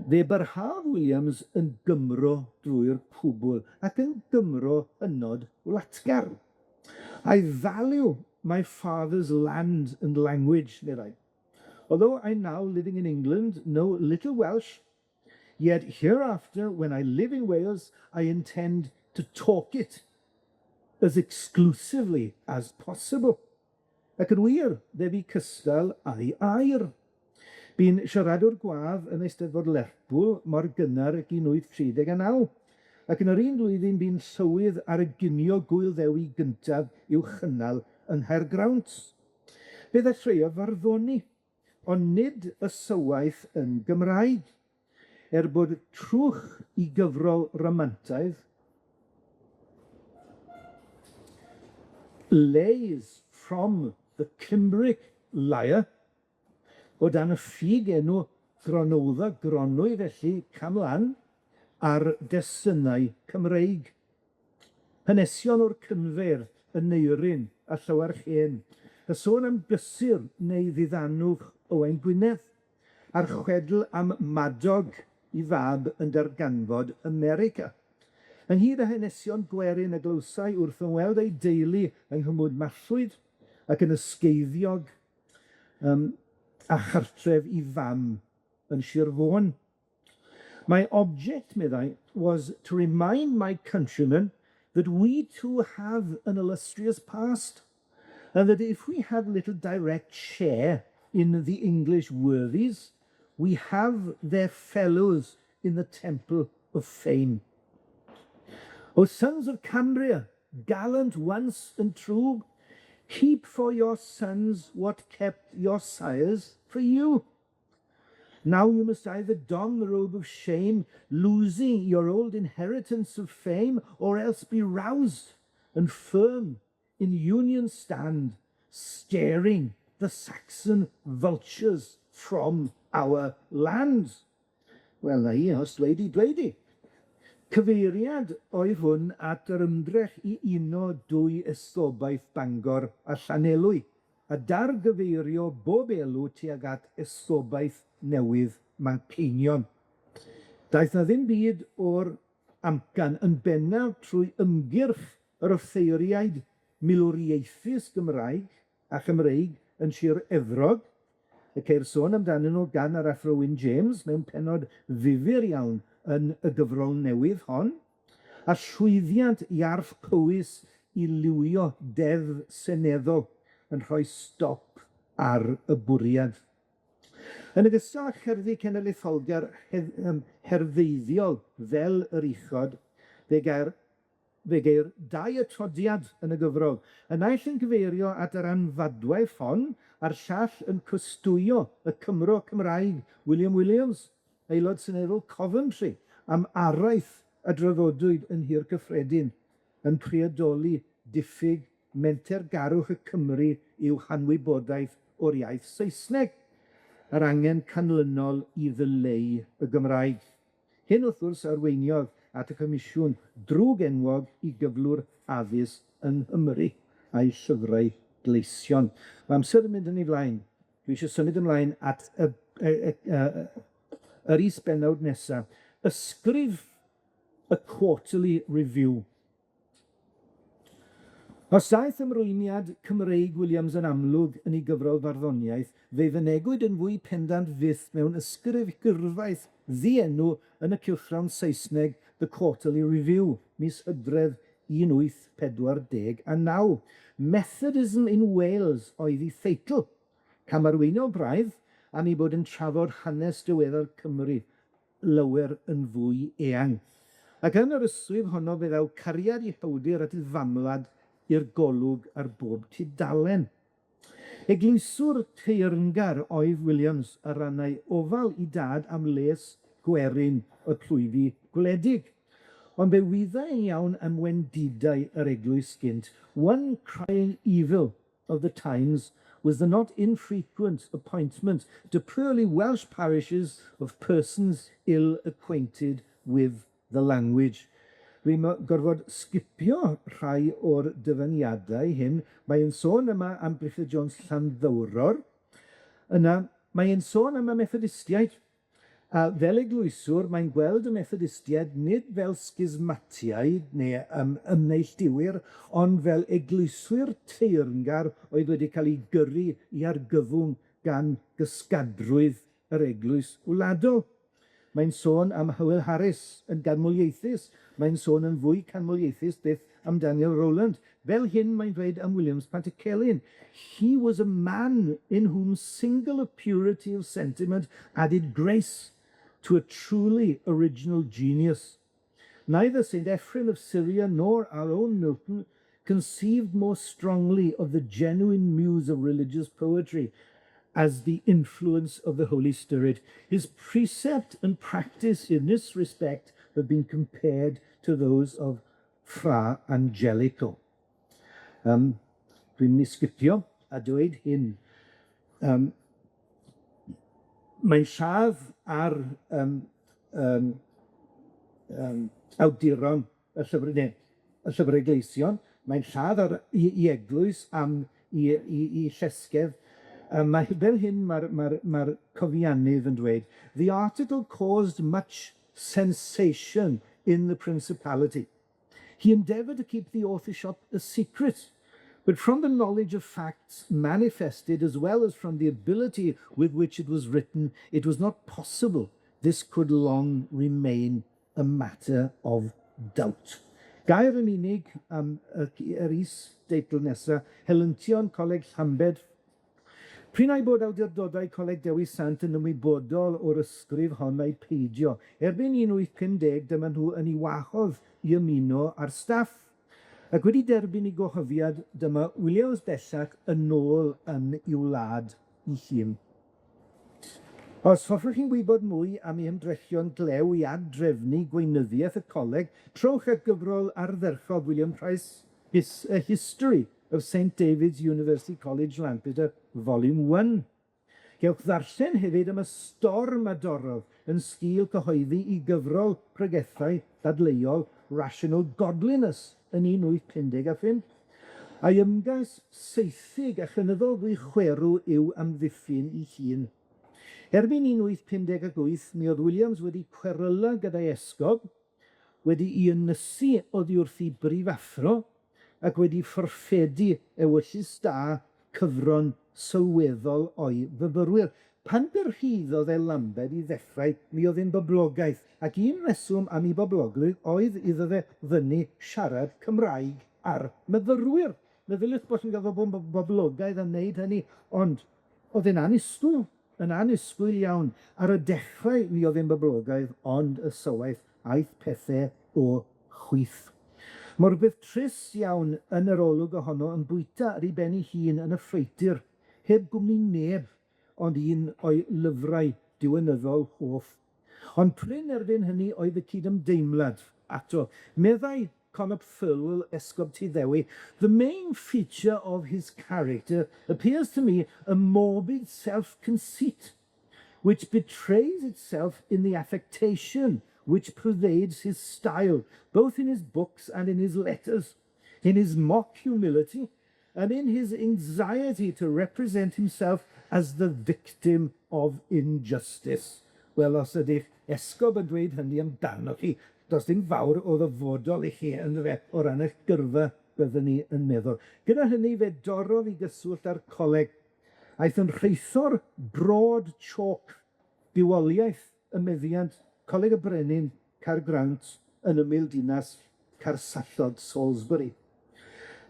[SPEAKER 3] fe barhaodd Williams yn Gymro drwy'r cwbl, ac yn Gymro hynod wlatgar. I value my father's land and language, meddai. Although I'm now living in England, know little Welsh, yet hereafter, when I live in Wales, I intend to talk it as exclusively as possible. Ac yn wir, fe fu cystal â'i air. Bu'n siaradwr gwadd yn Eisteddfod Lerpwl mor gynnar ag 1839, ac yn yr un flwyddyn bu'n llywydd ar y ginio Gŵyl Ddewi gyntaf i'w chynnal yng Nghaergrawnt. Fe ddechreuodd farddoni, ond nid ysywaeth yn Gymraeg, er bod trwch i gyfrol ramantaidd, Lays from the Cymric Lyre, o dan y ffug enw Gronowdda Gronwy felly, cam lan, ar destunau Cymreig. Hanesion o'r Cynfeirdd, y Neirin a Llywarch Hen, y sôn am gysur neu ddiddanwch Owain Gwynedd, a'r chwedl am Madog 'i fab yn darganfod America. Ynghyd â hanesion gwerin a glywsai wrth ymweld â'i deulu yng Nghymwd Mallwyd ac yn ysgeiddiog yym a chartref 'i fam yn Sir Fôn. My object, meddai, was to remind my countrymen that we too have an illustrious past, and that if we have little direct share in the English worthies, we have their fellows in the temple of fame. O sons of Cambria, gallant once and true, keep for your sons what kept your sires for you. Now you must either don the robe of shame, losing your old inheritance of fame, or else be roused and firm in union stand, staring the Saxon vultures from our lands. Wel, 'na hi, os dweud 'i, dweud 'i. Cyfeiriad oedd hwn at yr ymdrech i uno dwy esgobaeth Bangor a Llanelwy, a dargyfeirio bob elw tuag at esgobaeth newydd Manceinion. Daeth 'na ddim byd o'r amcan yn bennaf trwy ymgyrch yr offeiriaid milwriaethus Gymraeg a Chymreig yn Sir Efrog, y ceir sôn amdanyn nhw gan yr Athro Wyn James mewn pennod ddifyr iawn yn y gyfrol newydd hon, a llwyddiant Iarll Powys i liwio deddf seneddol yn rhoi stop ar y bwriad. Yn ogystal â cherddi cenedlaetholgar herfeiddiol fel yr uchod, fe gair Fe geir dau atodiad yn y gyfrol, y naill yn cyfeirio at yr anfadwaith hon, a'r llall yn cwestwyo y Cymro Cymraeg William Williams, Aelod Seneddol Coventry, am araith a draddodwyd yn Nhŷ'r Cyffredin, yn priodoli diffyg mentergarwch y Cymry i'w hanwybodaeth o'r iaith Saesneg, a'r angen canlynol i ddileu y Gymraeg. Hyn, wrth gwrs, arweiniodd at y comisiwn drwg enwog i gyflwr addysg yng Nghymru a'i llyfrau gleision. Mae amser yn mynd yn ei flaen. Dwi eisiau symud ymlaen at y y y y yr is-bennawd nesa. Ysgrif y Quarterly Review. Os daeth ymrwymiad Cymreig Williams yn amlwg yn ei gyfrol farddoniaeth, fe'i fynegwyd yn fwy pendant fyth mewn ysgrif hirfaith ddienw yn y cylchgrawn Saesneg The Quarterly Review, mis Hydref 1849. Methodism in Wales oedd 'i theitl, camarweiniol braidd am ei bod yn trafod hanes diweddar Cymru lawer yn fwy eang. Ac yn yr ysgrif honno fe ddaw cariad 'i hawdur at 'i famwlad i'r golwg ar bob tudalen. Eglwyswr teyrngar oedd Williams a rannai ofal 'i dad am les gwerin y plwyfi gwledig. Ond fe wyddai yn iawn am wendidau yr eglwys gynt. One crying evil of the times was the not infrequent appointment to purely Welsh parishes of persons ill acquainted with the language. Dwi'n gorfod sgipio rhai o'r dyfyniadau hyn. Mae'n sôn yma am Griffith Jones Llanddowror. Yna, mae'n sôn am y Methodistiaid. A fel eglwyswr, mae'n gweld y Methodistiaid nid fel sgismatiaid neu ymneilltuwyr, ond fel eglwyswyr teyrngar oedd wedi cael eu gyrru i argyfwng gan gysgadrwydd yr eglwys wladol. Mae'n sôn am Hywel Harris yn ganmoliaethus, mae'n sôn yn fwy canmoliaethus byth am Daniel Rowland. Fel hyn mae'n dweud am Williams Pantycelyn, "He was a man in whom singular purity of sentiment added grace to a truly original genius. Neither St. Ephrem of Syria nor our own Milton conceived more strongly of the genuine muse of religious poetry as the influence of the Holy Spirit. His precept and practice in this respect have been compared to those of Fra Angelico." Dwi'n mynd i sgipio a dweud hyn. Mae'n lladd ar awduron y llyfr, ne, y Llyfr Gleision, mae'n lladd ar 'i eglwys am 'i llesgedd. Mae fel hyn ma'r ma'r ma'r cofiannydd yn dweud, "The article caused much sensation in the Principality. He endeavoured to keep the authorship a secret, but from the knowledge of facts manifested as well as from the ability with which it was written, it was not possible this could long remain a matter of doubt." Gair yn unig am yr is-deitl nesa, Helyntion Coleg Llambed. Prin ai bod awdurdodau Coleg Dewi Sant yn ymwybodol o'r ysgrif hon ai peidio. Erbyn 1850 dyma nhw yn ei wahodd i ymuno â'r staff. Ac wedi derbyn 'i gwahoddiad, dyma Williams bellach yn ôl yn i'w wlad 'i hun. Os hoffech chi wybod mwy am ei ymdrechion glew i ad-drefnu gweinyddiaeth y coleg, trowch at gyfrol ardderchog William Price, A History of St David's University College Lampeter, Volume 1. Gewch ddarllen hefyd am y storm a dorrodd yn sgil cyhoeddi 'i gyfrol pregethau dadleuol Rational Godliness yn 1855, a'i ymgais seithug a chynyddol fwy chwerw i'w amddiffyn 'i hun. Erbyn 1858, mi oedd Williams wedi cweryla gyda'i esgob, wedi 'i ynysu oddi wrth 'i brifathro, ac wedi fforffedu ewyllys da cyfron sylweddol o'i fyfyrwyr. Pan gyrhaeddodd e Lambed i ddechrau, mi oedd e'n boblogaidd, ac un reswm am 'i boblogrwydd oedd iddo fe fynnu siarad Cymraeg â'r myfyrwyr. Meddyliwch bod chi'n gorfod bod yn boblogaidd am wneud hynny, ond oedd e'n annisgwyl, yn annisgwyl iawn. Ar y dechrau mi oedd e'n boblogaidd, ond ysywaeth aeth pethe o chwith. Ma' rwbeth trist iawn yn yr olwg ohono yn bwyta ar ei ben ei hun yn y ffreutur, heb gwmni neb ond un o'i lyfrau diwinyddol hoff. Ond prin erbyn hynny oedd y cydymdeimlad ato. Meddai Connop Thirlwell, Esgob Tyddewi, "The main feature of his character appears to me a morbid self-conceit, which betrays itself in the affectation which pervades his style, both in his books and in his letters, in his mock humility, and in his anxiety to represent himself as the victim of injustice." Wel, os ydych esgob yn dweud hynny amdanoch chi, does dim fawr o ddyfodol i chi ynddo o ran eich gyrfa, byddwn ni yn meddwl. Gyda hynny, fe dorrodd 'i gyswllt â'r coleg. Aeth yn rheithor Broad Chalk, bywoliaeth y meddiant Coleg y Brenin, Caergrawnt, yn ymyl dinas Carsallog Salisbury.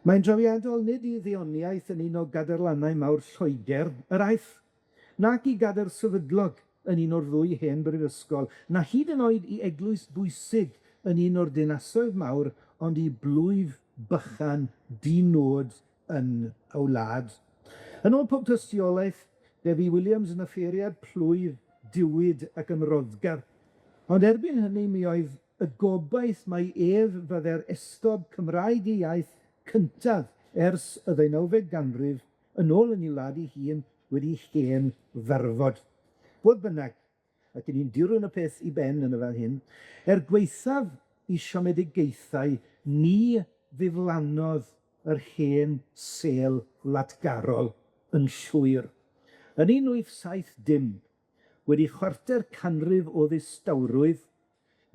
[SPEAKER 3] Mae'n drawiadol nid i ddeoniaeth yn un o gadarlannau mawr Lloeger yr aeth, nac i gadair sefydlog yn un o'r ddwy hen brifysgol, na hyd yn oed i eglwys bwysig yn un o'r dinasoedd mawr, ond i blwyf bychan di-nod yn y wlad. Yn ôl pob tystiolaeth, fe fu Williams yn offeiriad plwyf diwyd ac ymroddgar, ond erbyn hynny mi oedd y gobaith mai ef fydde'r esgob Cymraeg ei iaith cyntaf ers y ddeunawfed ganrif yn ôl yn 'i wlad 'i hun wedi hen ddarfod. Fodd bynnag, ac 'yn ni'n dirwyn y peth i ben yn y fan hyn, er gwaethaf 'i siomedigaethau, ni ddiflannodd yr hen sêl wladgarol yn llwyr. Yn 1870, wedi chwarter canrif o ddistawrwydd,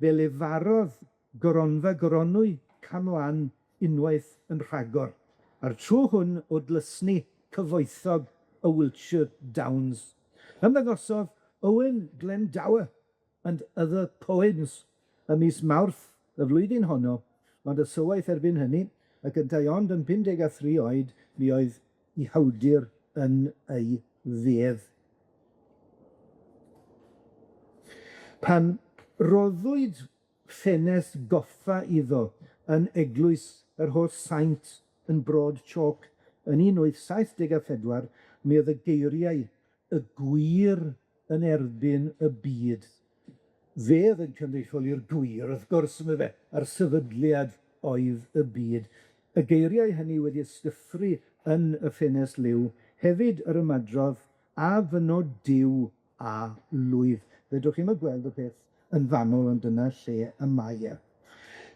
[SPEAKER 3] fe lefarodd Goronfa Goronwy Camlan unwaith yn rhagor, a'r tro hwn o dlysni cyfoethog y Wiltshire Downs. Ymddangosodd Owen Glendower and Other Poems ym mis Mawrth y flwyddyn honno, ond ysywaeth erbyn hynny, ac yntau ond yn 53 oed, mi oedd 'i hawdur yn ei fedd. Pan roddwyd ffenest goffa iddo yn Eglwys yr Holl Saint yn Broad Chalke yn 1874, mi oedd y geiriau 'y gwir yn erbyn y byd'. Fe oedd yn cynrychioli'r gwir, wrth gwrs, yndyfe, a'r sefydliad oedd y byd. Y geiriau hynny wedi ysgythru yn y ffenest liw, hefyd yr ymadrodd 'a fynno Duw a lwydd'. Fedrwch chi'm gweld y peth yn fanwl, ond dyna lle y mae e.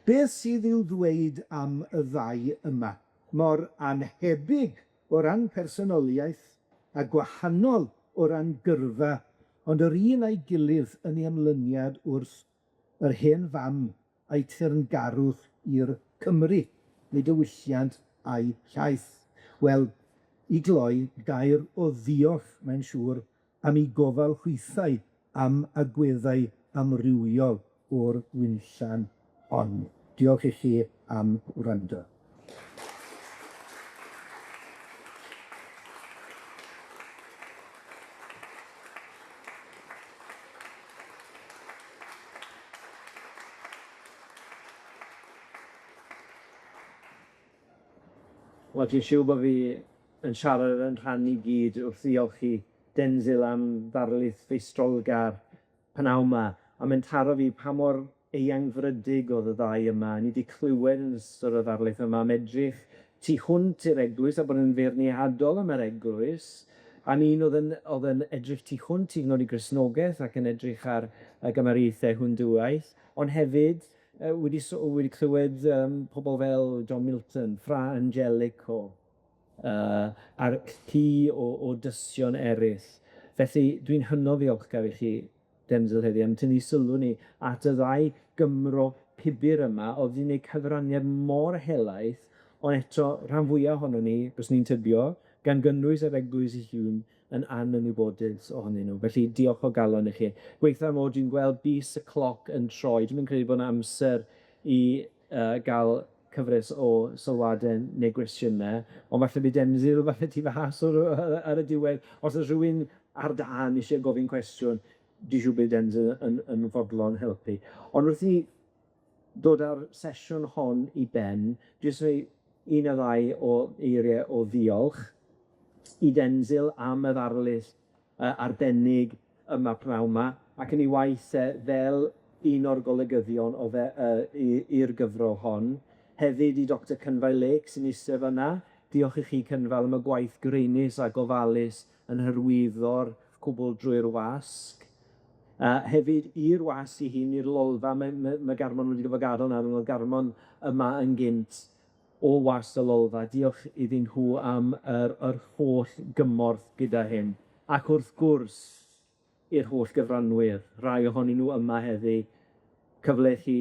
[SPEAKER 3] Beth sydd i'w ddweud am y ddau yma? Mor annhebyg o ran personoliaeth a gwahanol o ran gyrfa, ond yr un a'i gilydd yn ei ymlyniad wrth yr hen fam a'i teyrngarwch i'r Cymry, neu diwylliant a'i llaeth. Wel, i gloi, gair o ddiolch, mae'n siŵr, am 'u gofal hwythau am agweddau amrywiol o'r winllan hon. Diolch i chi am wrando.
[SPEAKER 1] Wel, dwi'n siŵr bo' fi yn siarad yn rhan i gyd wrth ddiolch i Denzil am ddarlith feistrolgar prynawn 'ma, a mae'n taro fi pa mor eangfrydig o'dd y ddau yma. Ni 'di clywed yn ystod y ddarlith yma am edrych tu hwnt i'r eglwys a bod yn feirniadol am yr eglwys, am un o'dd yn o'dd yn edrych tu hwnt hyd yn oed i Gristnogaeth ac yn edrych ar y gymariaethau Hindŵaeth, ond hefyd yy wedi so- wedi clywed yym pobol fel John Milton, Fra Angelico, yy a'r llu o o dystion eryll. Felly dwi'n hynod ddiolchgar i chi, Denzil, heddi am tynnu sylw ni at y ddau Gymro pibur yma o'dd 'di neud cyfraniad mor helaeth, ond eto rhan fwya ohonon ni, byswn i'n tybio, gan gynnwys yr eglwys ei hun, yn anymwybodus ohonyn nhw. Felly diolch o galon i chi. Gweitha mod dwi'n gweld bys y cloc yn troi, dwi'm yn credu bod 'na amser i yy ga'l cyfres o sylwade neu gwestiyne, ond falle bydd Denzil falle tu fas o'r ar y diwedd, os o's rhywun ar dân isie gofyn cwestiwn, dwi'n siŵr bydd Denzil yn yn fodlon helpu. Ond wrth i ni dod â'r sesiwn hon i ben, dwi isie rhoi un neu ddau o eirie o ddiolch i Denzil am y ddarlith yy arbennig yma pnawn 'ma, ac yn ei waith e fel un o'r golygyddion o fe- yy i- i'r gyfrol hon. Hefyd i Doctor Cynfael Lake sy'n eistedd fan'na, diolch i chi Cynfael am y gwaith graenus a gofalus yn hyrwyddo'r cwbl drwy'r wasg. Yy hefyd i'r wasg ei hun, i'r Lolfa, mae mae ma' Garmon wedi gorfod gadael nawr, ond o'dd Garmon yma yn gynt o Wasg y Lolfa. Diolch iddyn nhw am yr yr holl gymorth gyda hyn, ac wrth gwrs i'r holl gyfranwyr, rai ohonyn nhw yma heddi, cyfle i chi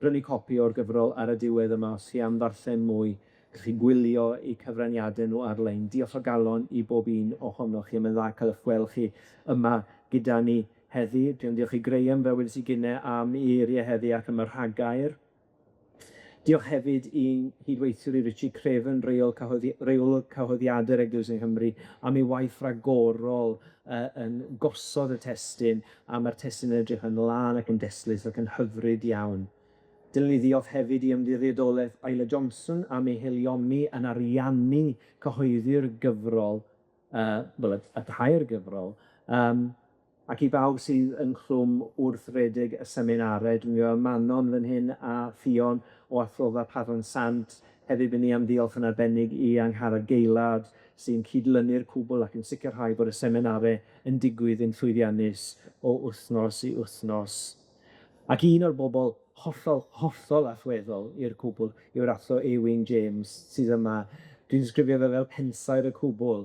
[SPEAKER 1] brynu copi o'r gyfrol ar y diwedd yma os chi am ddarllen mwy, gallwch chi gwylio eu cyfraniade nhw ar-lein. Diolch o galon i bob un ohonoch chi, mae'n dda cael eich gweld chi yma gyda ni heddi. Dwi'n diolch i Graham, fel wedes i gynne, am ei eiriau heddi ac am y rhagair. Diolch hefyd i'n nghydweithiwr i Richard Craven, reol cyhoeddi- reolwr cyhoeddiade'r Eglwys yng Nghymru, am ei waith ragorol yy yn gosod y testun, a ma'r testun yn edrych yn lân ac yn destlus ac yn hyfryd iawn. Dylwn i ddiolch hefyd i Ymddiriedolaeth Isla Johnson am ei heliomi yn ariannu cyhoeddi'r gyfrol, yy wel, y tair gyfrol, yym ac i bawb sydd ynghlwm wrth redeg y seminare, dwi'n gweld Manon fan hyn a Ffion o Athrofa Padarn Sant, hefyd by' ni am ddiolch yn arbennig i Angharad Gaylard sy'n cydlynu'r cwbl ac yn sicrhau bod y seminare yn digwydd yn llwyddiannus o wythnos i wythnos. Ac un o'r bobl hollol, hollol allweddol i'r cwbl yw'r Athro A Wyn James sydd yma. Dwi'n disgrifio fe fel pensaer y cwbl.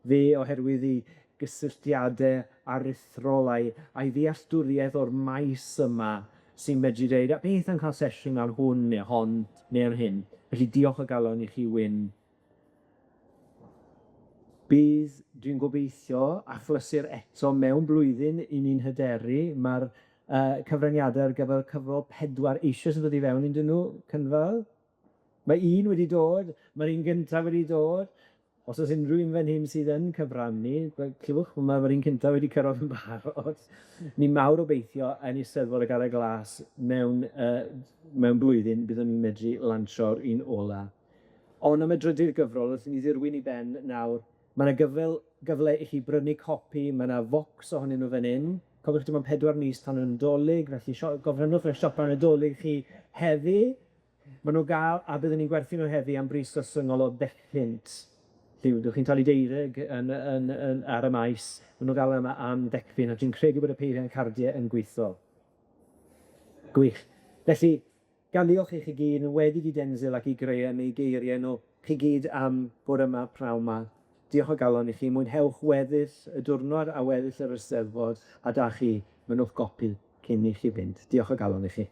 [SPEAKER 1] Fe, oherwydd 'i gysylltiade aruthrol a'i a'i ddealltwriaeth o'r maes yma, sy'n medru deud, a beth am ca'l sesiwn ar hwn neu hon neu ar hyn. Felly diolch o galon i chi, Wyn. Bydd, dwi'n gobeithio, achlysur eto mewn blwyddyn i ni'n hyderu, ma'r yy cyfraniade ar gyfer cyfrol pedwar eisoes yn dod i fewn on'd 'yn nw, Cynfal? Mae un wedi dod, ma'r un gynta wedi dod. Os o's unrhyw un fan hyn sydd yn cyfrannu, wel, clywch, ma'r un cynta wedi cyrraedd yn barod. Ni mawr obeithio yn Eisteddfod y Garreg Las mewn yy mewn blwyddyn byddwn ni'n medru lansio'r un ola. Ond am y drydydd gyfrol, wrth i ni ddirwyn i ben nawr, ma' 'na gyfel gyfle i chi brynu copi, ma' 'na focs ohonyn nw fan 'yn. Cofiwch dim ond pedwar mis tan y Nadolig, felly sio- gofynnwch i'r siopa Nadolig chi heddi. Ma' nw ga'l, a byddwn ni'n gwerthu nw heddi am bris gostyngol o ddecpunt. Felly, fyddwch chi'n talu deuddeg yn yn yn ar y maes, ma' nw ga'l yma am ddecpunt, a dwi'n credu bod y peiriant cardie yn gwitho. Gwych. Felly, gan ddiolch i chi gyd, yn enwedig i Denzil ac i Graham, eu geirie nw, chi gyd am fod yma pnawn 'ma. Diolch o galon i chi, mwynhewch weddill y diwrnod a weddill yr Eisteddfod, a da chi, mynnwch gopi cyn i chi fynd. Diolch o galon i chi.